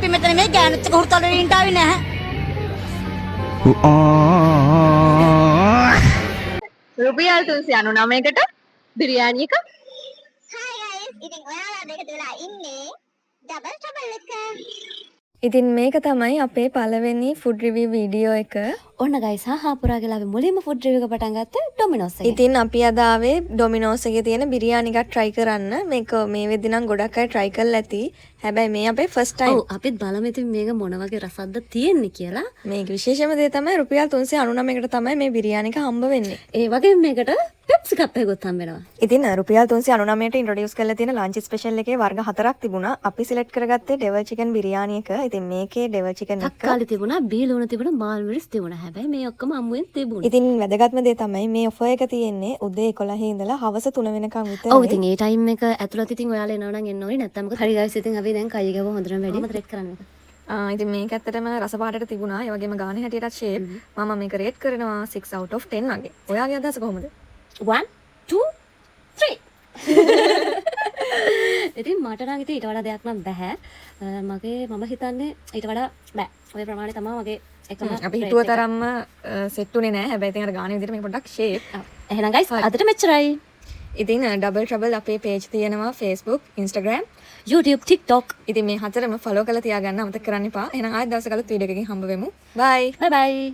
අපි මෙතන මේ ගෑනුත් එක්ක හුරුතල් වෙන්න ඉන්න ආවේ නැහැ. රුපියල් 399කට බිරියානි එක. හායි ගයිස්, ඉතින් ඔයාලා දෙක තුලා ඉන්නේ ඩබල් ට්‍රබල් එක. ඉතින් මේක තමයි අපේ පළවෙනි ෆුඩ් රිවිව් වීඩියෝ එක. ඔන්න ගයිස්, හා පුරාගලා අපි මුලින්ම ෆුඩ් රිවිව් එක පටන් ගත්තේ ඩොමිනෝස් එකෙන්. ඉතින් අපි අද ආවේ ඩොමිනෝස් එකේ තියෙන බිරියානි එකක් try කරන්න. මේක මේ වෙද්දි නම් ගොඩක් අය try කරලා ඇති. හැබැයි මේ අපේ ෆස්ට් ටයිම්. ඔව්, අපිත් බලමු ඉතින් මේක මොන වගේ රසක්ද තියෙන්නේ කියලා. මේක විශේෂම දේ තමයි රුපියල් 399කට තමයි මේ බිරියානි එක හම්බ වෙන්නේ. ඒ වගේම මේකට පෙප්සි කප් එකකුත් හම්බ වෙනවා. ඉතින් රුපියල් 399ට ඉන්ට්‍රොඩියුස් කරලා තියෙන ලන්ච් ස්පෙෂල් එකේ වර්ග හතරක් තිබුණා. අපි සිලෙක්ට් කරගත්තේ ඩෙවල් චිකන් බිරියානි එක. ඉතින් මේකේ ඩෙවල් චිකන් එක තක්කාලි තිබුණා, බී ලුණු තිබුණා, මාල් මිරිස් තිබුණා. හැබැයි මේ ඔක්කොම අමුවෙන් තිබුණේ. ඉතින් වැදගත්ම දේ තමයි මේ ඔෆර් එක තියෙන්නේ උදේ 11 ඉඳලා හවස 3 වෙනකන් විතරයි. ඔව්, ඉතින් ඒ ටයිම් එක ඇතුළත ඉතින් ඔයාලා එනවා නම් එන්න ඕනේ, නැත්තම් මොකද. හරි ගයිස්, ඉතින් අපි දැන් කයි ගව හොඳටම වැඩි. කොහොමද රේට් කරන්නේ මේක? ඉතින් මේක ඇත්තටම රස පාටට තිබුණා. ඒ වගේම ගාන හැටියටත් ෂේප්. මම මේක රේට් කරනවා 6 out of 10 වගේ. ඔයාගේ අදහස කොහොමද? 1 2 3. ඉතින් මට නම් ඉතින් ඊට වඩා දෙයක් නම් බැහැ. මගේ මම හිතන්නේ ඊට වඩා බෑ. ඔය ප්‍රමාණය තමයි මගේ එකම අපි rate හිතුව එක. තරම්ම සෙට් උනේ නෑ. හැබැයි ඉතින් අර ගාන විදිහට මේක පොඩ්ඩක් ෂේප්. ඔව්. එහෙනම් ගයිස්, අදට මෙච්චරයි. ඉතින් ඩබල් ට්‍රබල් අපේ පේජ් තියෙනවා Facebook, Instagram, YouTube, TikTok. ඉතින් මේ හතරම ෆලෝ කරලා තියාගන්න අමතක කරන්න එපා. එහෙනම් ආයෙත් දවසක අලුත් වීඩියෝ එකකින් හම්බ වෙමු. බයි. බයි බයි.